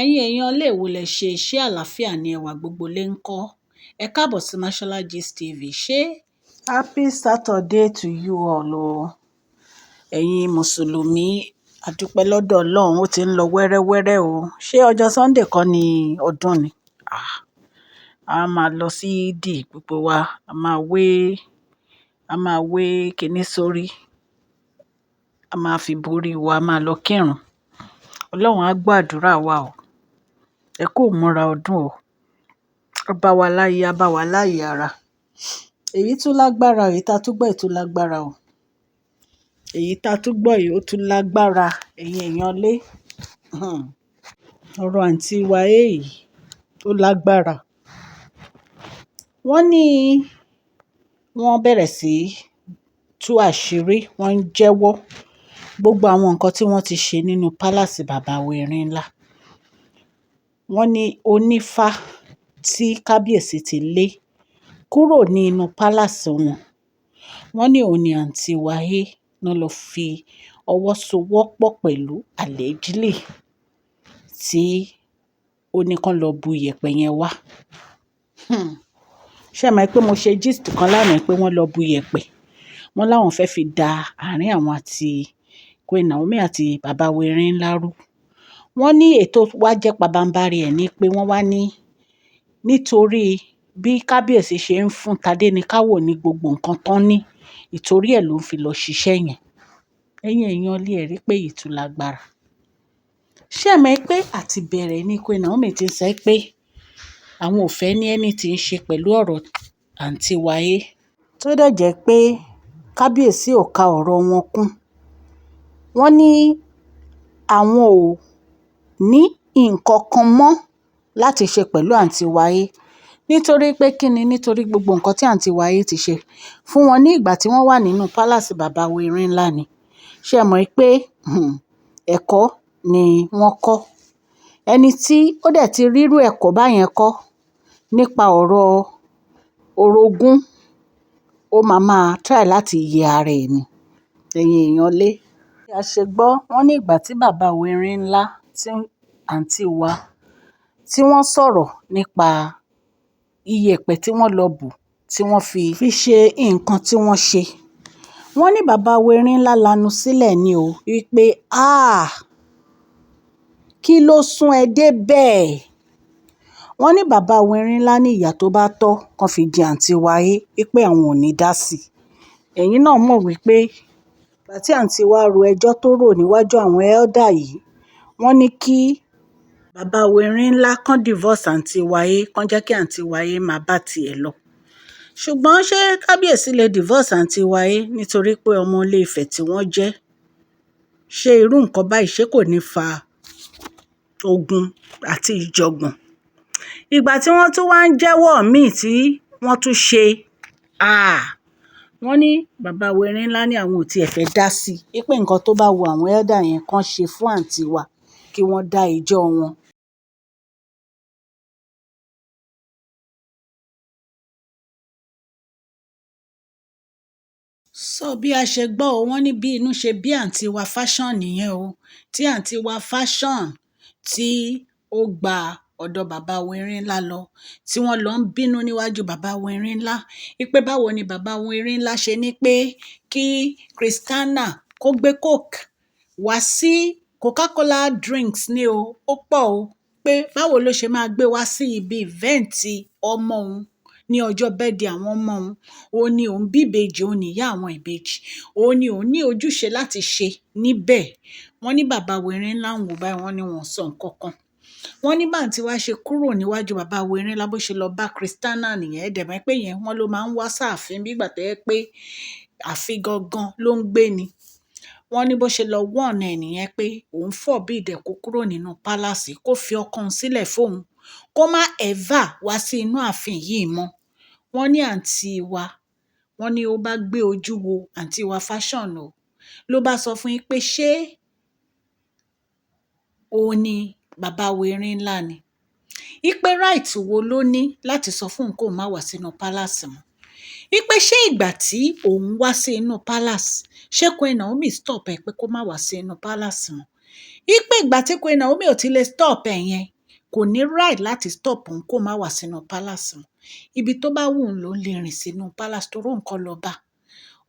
Ẹ̀yin èèyàn ilé wo lẹ ṣe? Ṣé àlàáfíà ni ẹwà gbogbo lè ń kọ́? Ẹ káàbọ̀ sí Mashola Gist TV. Ṣé happy Saturday to you all o. Ẹ̀yin Mùsùlùmí, a dúpẹ́ lọ́dọ̀ Ọlọ́run, ó ti ń lọ wẹ́rẹ́wẹ́rẹ́ o. Ṣé ọjọ́ Sunday kọ́ ni ọdún ni? Ah, a máa lọ sí ìdí gbogbo wa, a máa wé kiní sórí, a máa fi borí wa, a máa lọ kírun. Ọlọ́run á gbọ́ àdúrà wa o. Ẹ kú ìmúra ọdún o. Á bá wa láyé, á bá wa láyé ara. Èyí tún lágbára, èyí tá tún gbọ́ yìí tún lágbára o. Èyí tá tún gbọ́ yìí ó tún lágbára, ẹ̀yin èèyàn lé. Ọ̀rọ̀ àǹtí wa èyí ó lágbára. Wọ́n ní wọ́n bẹ̀rẹ̀ sí tú àṣírí, wọ́n ń jẹ́wọ́ gbogbo àwọn nǹkan tí wọ́n ti ṣe nínú palace bàbá wa Erinla. Wọ́n ní onífá tí kábíyèsí ti lé kúrò ní inú palace wọn. Wọ́n ní òun ni àǹtí wa a náà lọ fi ọwọ́ sowọ́pọ̀ pẹ̀lú allegedly tí ó ní kán lọ bu iyẹ̀pẹ̀ yẹn wá. Ṣé ẹ mọ̀ pé mo ṣe gist kan lánàá pé wọ́n lọ bu iyẹ̀pẹ̀? Wọ́n láwọn fẹ́ fi da àárín àwọn àti Queen Naomi àti bàbá wa Erinla rú. Wọ́n ní ètò wá jẹ́ pabambarì ẹ̀ ní pé wọ́n wá ní nítorí bí kábíyèsí ṣe ń fún Tadéníkàwò ní gbogbo nǹkan tán ní, ìtorí ẹ̀ ló ń fi lọ ṣiṣẹ́ yẹn. Ẹ̀yin èèyàn ilé, ẹ rí pé èyí tún lágbára. Ṣé ẹ mọ̀ pé àti bẹ̀rẹ̀ ní Queen Naomi ti ń sọ pé àwọn ò fẹ́ ní anything ṣe pẹ̀lú ọ̀rọ̀ àǹtí wa a, tó dẹ̀ jẹ́ pé kábíyèsí ò ka ọ̀rọ̀ wọn kún. Wọ́n ní àwọn ò ní nǹkan kan mọ́ láti ṣe pẹ̀lú àǹtí wa a. Nítorí pé kíni? Nítorí gbogbo nǹkan tí àǹtí wa a ti ṣe fún wọn ní ìgbà tí wọ́n wà nínú palace bàbá wa Erinla ni. Ṣé ẹ mọ̀ pé ẹ̀kọ́ ni wọ́n kọ́? Ẹni tí ó dẹ̀ ti rírú ẹ̀kọ́ báyẹn kọ́ nípa ọ̀rọ̀ orogún, ó máa máa try láti yẹ ara ẹ̀ ni. Ẹ̀yin èèyàn lé. Bí a ṣe gbọ́, wọ́n ní ìgbà tí bàbá wa Erinla tí àǹtí wa tí wọ́n sọ̀rọ̀ nípa iyẹ̀pẹ̀ tí wọ́n lọ bù tí wọ́n fi ṣe nǹkan tí wọ́n ṣe. Wọ́n ní bàbá wa Erinla lanu sílẹ̀ ni o wípé, "àh! Kí ló sún ẹ dé bẹ́ẹ̀?" Wọ́n ní bàbá wa Erinla ní ìyà tó bá tọ́ kan fi jẹ àǹtí wa a, wípé àwọn ò ní dá sí i. Ẹ̀yin náà mọ̀ wípé ìgbà tí àǹtí wa ro ẹjọ́ tó rò níwájú àwọn elder yìí, wọ́n ní kí bàbá wa Erinla kan divorce àǹtí wa a, kan jẹ́ kí àǹtí wa a máa bá tiẹ̀ lọ. Ṣùgbọ́n ṣé kábíyèsí lè divorce àǹtí wa a nítorí pé ọmọ ilé Ifẹ̀ tí wọ́n jẹ́? Ṣé irú nǹkan báyìí ṣé kò ní fa ogun àti ìjọ̀gbọ̀n? Ìgbà tí wọ́n tún wá ń jẹ́wọ́ míì tí wọ́n tún ṣe, ah, wọ́n ní bàbá wa Erinla ní àwọn ò tí ì fẹ́ dá sí i, wípé nǹkan tó bá wu àwọn elder yẹn kan ṣe fún àǹtí wa kí wọ́n dá ẹjọ́ wọn. So bí a ṣe gbọ́ o, wọ́n ní bí inú ṣe bí àǹtí wa Fashion nìyẹn o. Tí àǹtí wa Fashion tí ó gba ọ̀dọ̀ bàbá wa Erinla lọ, tí wọ́n lọ ń bínú níwájú bàbá wa Erinla, wípé báwo ni bàbá wa Erinla ṣe ní pé kí Christiana kó gbé coke wá sí Coca-Cola drinks ní o, ó pọ̀ o, pé báwo ló ṣe máa gbé wá sí ibi event ọmọ òun ní ọjọ́ birthday àwọn ọmọ òun. Òun ni òun bí ìbejì, òun ni ìyá àwọn ìbejì, òun ni òun ní ojúṣe láti ṣe níbẹ̀. Wọ́n ní bàbá wa Erinla ń wò báyìí, wọ́n ní wọ́n sọ nǹkan kan. Wọ́n ní bá àǹtí wa ṣe kúrò níwájú bàbá wa Erinla bó ṣe lọ bá Christiana nìyẹn. Ẹ dẹ̀ mọ̀ pé yẹn wọ́n ló máa ń wá sáàfin bí ìgbà tó jẹ́ pé ààfin gangan ló ń gbé ni. Wọ́n ní bó ṣe lọ warn ẹ̀ nìyẹn pé òun forbid ẹ̀ kó kúrò nínú palace, kó fi ọkọ òun sílẹ̀ fóun, kó má ever wá sí inú ààfin yìí mọ́. Wọ́n ní àǹtí wa, wọ́n ní ó bá gbé ojú wo àǹtí wa Fashion o, ló bá sọ fún yín pé ṣé òun ni bàbá wa Erinla ni? Wípé right wo ló ní láti sọ fún òun kó má wá sínú palace mọ́? Wípé ṣé ìgbà tí òun wá sí inú palace, ṣé Queen Naomi stop ẹ pé kó má wá sí inú palace mọ́? Wípé ìgbà tí Queen Naomi ò ti lè stop ẹ̀ yẹn, kò ní right láti stop òun kó má wá sínú palace mọ́. Ibi tó bá wù ú ló ń lè rìn sínú palace torí òun kọ́ lọba.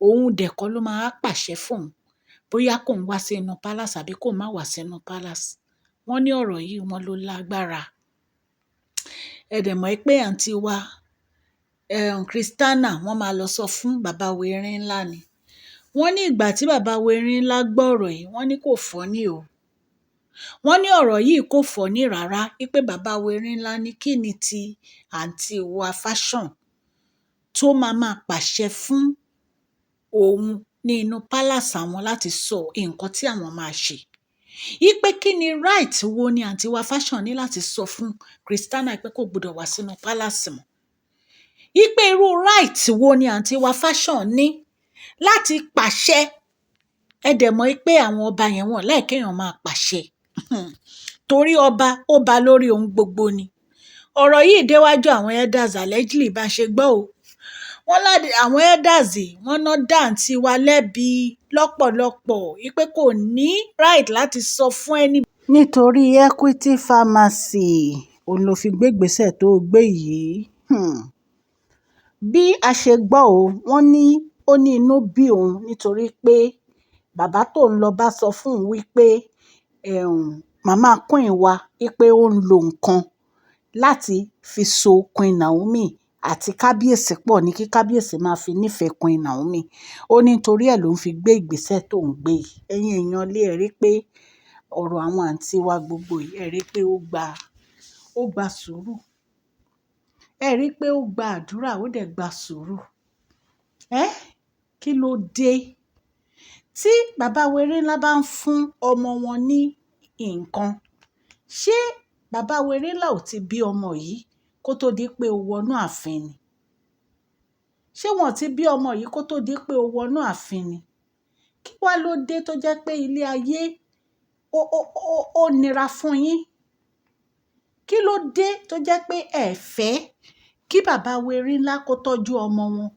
Òun dẹ̀ kọ́ ló máa pàṣẹ fún òun bóyá kóun wá sínú palace àbí kó má wá sínú palace. Wọ́n ní ọ̀rọ̀ yìí wọ́n ló lágbára. Ẹ dẹ̀ mọ̀ pé àǹtí wa Christiana wọ́n máa lọ sọ fún bàbá wa Erin ńlá ni. Wọ́n ní ìgbà tí bàbá wa Erin ńlá gbọ́ ọ̀rọ̀ yìí, wọ́n ní kò funny o. Wọ́n ní ọ̀rọ̀ yìí kò funny rárá, wípé bàbá wa Erin ńlá ní kí ni ti àǹtí wa Fashion tó máa máa pàṣẹ fún òun ní inú palace àwọn láti sọ nǹkan tí àwọn máa ṣe. Wípé kí ni right wo ni àǹtí wa Fashion ní láti sọ fún Christiana pé kò gbọdọ̀ wá sínú palace mọ́. Wípé irú right wo ni àǹtí wa Fashion ní láti pàṣẹ. Ẹ dẹ̀ mọ̀ pé àwọn ọba yẹn wọ́n like kéèyàn máa pàṣẹ. Torí ọba, ó ba lórí ohun gbogbo ni. Ọ̀rọ̀ yìí déwájú àwọn elders allegedly bá ṣe gbọ́ o. Wọ́n láti àwọn elders wọ́n ná dá àǹtí wa lẹ́bi lọ́pọ̀lọpọ̀ wípé kò ní right láti sọ fún ẹni. Nítorí Equity Pharmacy òun ló fi gbé ìgbésẹ̀ tó gbé yìí. Bí a ṣe gbọ́ ọ, wọ́n ní ó ní inú bí òun nítorí pé bàbá tó ń lọ bá sọ fún òun wípé màmá queen wa wípé ó ń lo nǹkan láti fi so Queen Naomi àti kábíyèsí pọ̀ ní kí kábíyèsí máa fi nífẹ̀ẹ́ Queen Naomi. Ó ní nítorí ẹ̀ ló ń fi gbé ìgbésẹ̀ tó ń gbé yìí. Ẹ̀yin èèyàn lé ẹ rí pé ọ̀rọ̀ àwọn àǹtí wa gbogbo yìí, ẹ rí pé ó gba sùúrù. Ẹ rí pé ó gba àdúrà, ó dẹ̀ gba sùúrù. Ẹ́, kí ló dé? Tí bàbá wa Erin ńlá bá ń fún ọmọ wọn ní nǹkan, ṣé bàbá wa Erin ńlá ò ti bí ọmọ yìí kó tó di pé ó wọnú ààfin ni? Ṣé wọ́n ti bí ọmọ yìí kó tó di pé ó wọnú ààfin ni? Kí wá ló dé tó jẹ́ pé ilé ayé ó nira fún yín? Kí ló dé tó jẹ́ pé ẹ fẹ́ kí bàbá wa Erin ńlá kó tọ́jú ọmọ wọn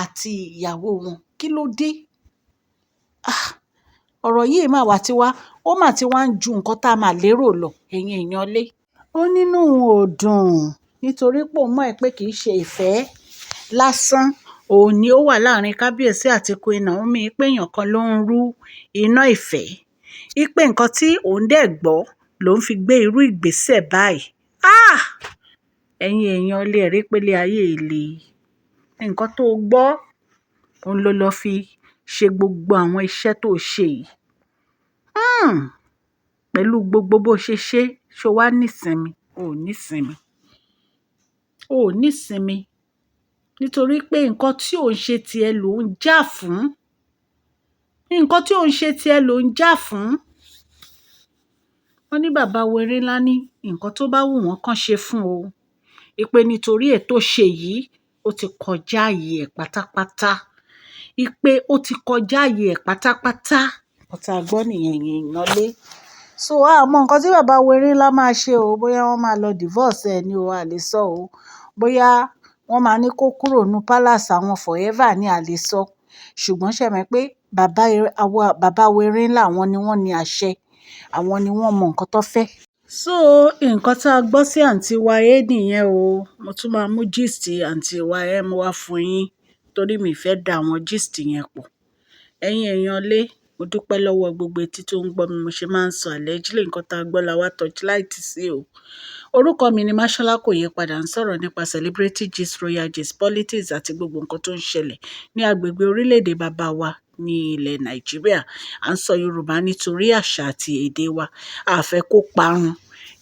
àti ìyàwó wọn? Kí ló dé? Ah! Ọ̀rọ̀ yìí máa wà tí wá, ó máa ti wá ń ju nǹkan tá a máa lérò lọ, ẹ̀yin èèyàn lé. Ó nínú òun ò dùn nítorí pé òun mọ̀ pé kì í ṣe ìfẹ́ lásán òun ni ó wà láàrin kábíyèsí àti Queen Naomi, pé èèyàn kan ló ń rú iná ìfẹ́. Wípé nǹkan tí òun dẹ̀ gbọ́ ló ń fi gbé irú ìgbésẹ̀ báyìí. Ah! Ẹ̀yin èèyàn lé ẹ rí pé ilé ayé yìí le. Nǹkan tó gbọ́, òun ló lọ fi ṣe gbogbo àwọn iṣẹ́ tó ṣe yìí. Pẹ̀lú gbogbo bó ṣe, ṣé o wá ní ìsinmi? O ò ní ìsinmi. O ò ní ìsinmi. Nítorí pé nǹkan tí ò ń ṣe tí ẹ ló ń jà fún. Nǹkan tí ò ń ṣe tí ẹ ló ń jà fún. Wọ́n ní bàbá wa Erin ńlá ní nǹkan tó bá wù wọ́n kàn ṣe fún o. Wípé nítorí ètò ṣe yìí, ó ti kọjá ààyè ẹ̀ pátápátá. Wípé ó ti kọjá ààyè ẹ̀ pátápátá. Nǹkan tí a gbọ́ nìyẹn, ẹ̀yin èèyàn lé. So a mọ nǹkan tí bàbá wa Erin ńlá máa ṣe o. Bóyá wọ́n máa lọ divorce ẹ ní o, a lè sọ o. Bóyá wọ́n máa ní kó kúrò nínú palace àwọn forever ni a lè sọ. Ṣùgbọ́n ṣé ẹ mọ̀ pé bàbá wa Erin ńlá àwọn ni wọ́n ní àṣẹ. Àwọn ni wọ́n mọ nǹkan tó fẹ́. So nǹkan tí a gbọ́ sí àǹtí wa A nìyẹn o. Mo tún máa mú gist àǹtí wa M wá fún yín torí mi fẹ́ da àwọn gist yẹn pọ̀. Ẹ̀yin èèyàn lé, mo dúpẹ́ lọ́wọ́ gbogbo etí tó ń gbọ́ mi. Mo ṣe máa ń sọ allegedly nǹkan tí a gbọ́ la wá torchlight sí o. Orúkọ mi ni Mashola, kò yí padà, ń sọ̀rọ̀ nípa celebrity gist, royal gist, politics àti gbogbo nǹkan tó ń ṣẹlẹ̀ ní agbègbè orílẹ̀-èdè bàbá wa ní ilẹ̀ Nàìjíríà. À ń sọ Yorùbá nítorí àṣà àti èdè wa. A fẹ́ kó parun.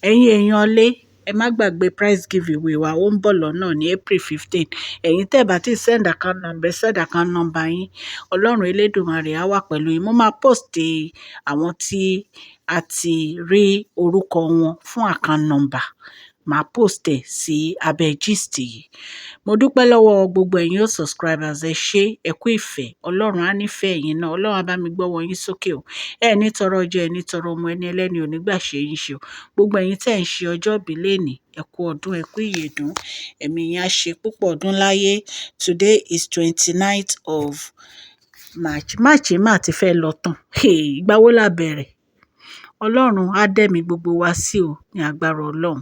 Ẹ̀yin èèyàn lé, ẹ má gbàgbé prize giveaway wa, ó ń bọ̀ lọ́nà ní April 15. Ẹ̀yin tẹ́ bá ti send account number, send account number yín. Ọlọ́run Elédùmarè á wà pẹ̀lú yín. Mo máa post àwọn tí a ti rí orúkọ wọn fún account number. Màá post ẹ̀ sí abẹ́ gist yìí. Mo dúpẹ́ lọ́wọ́ gbogbo ẹ̀yin o subscribers, ẹ ṣé, ẹ kú ìfẹ́. Ọlọ́run á nífẹ̀ẹ́ ẹ̀yin náà. Ọlọ́run á bá mi gbọ́wọ́ yín sókè o. Ẹ ní tọrọ jẹ, ẹ ní tọrọ ọmọ, ẹni ẹlẹ́ni ò ní gbà ṣe yín ṣe o. Gbogbo ẹ̀yin tí ẹ̀ ń ṣe ọjọ́ ìbí lénìí, ẹ kú ọdún, ẹ kú ìyèdún. Ẹ̀mí yín á ṣe púpọ̀ ọdún láyé. Today is 29th of March. March mà ti fẹ́ lọ tán. Hey, ìgbà wo la bẹ̀rẹ̀? Ọlọ́run á dẹ́mi gbogbo wa sí o ní agbára Ọlọ́run.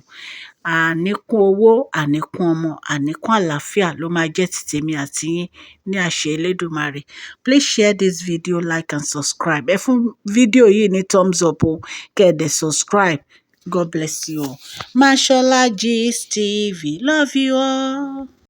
Àníkún owó, àníkún ọmọ, àníkún àlàáfíà ló máa jẹ́ ti tèmi àti yín ní àṣẹ Elédùmarè. Please share this video, like and subscribe. Ẹ fún fídíò yìí ní thumbs up o, kẹ́ ẹ dẹ̀ subscribe. God bless you all. Mashola Gist TV. Love you all.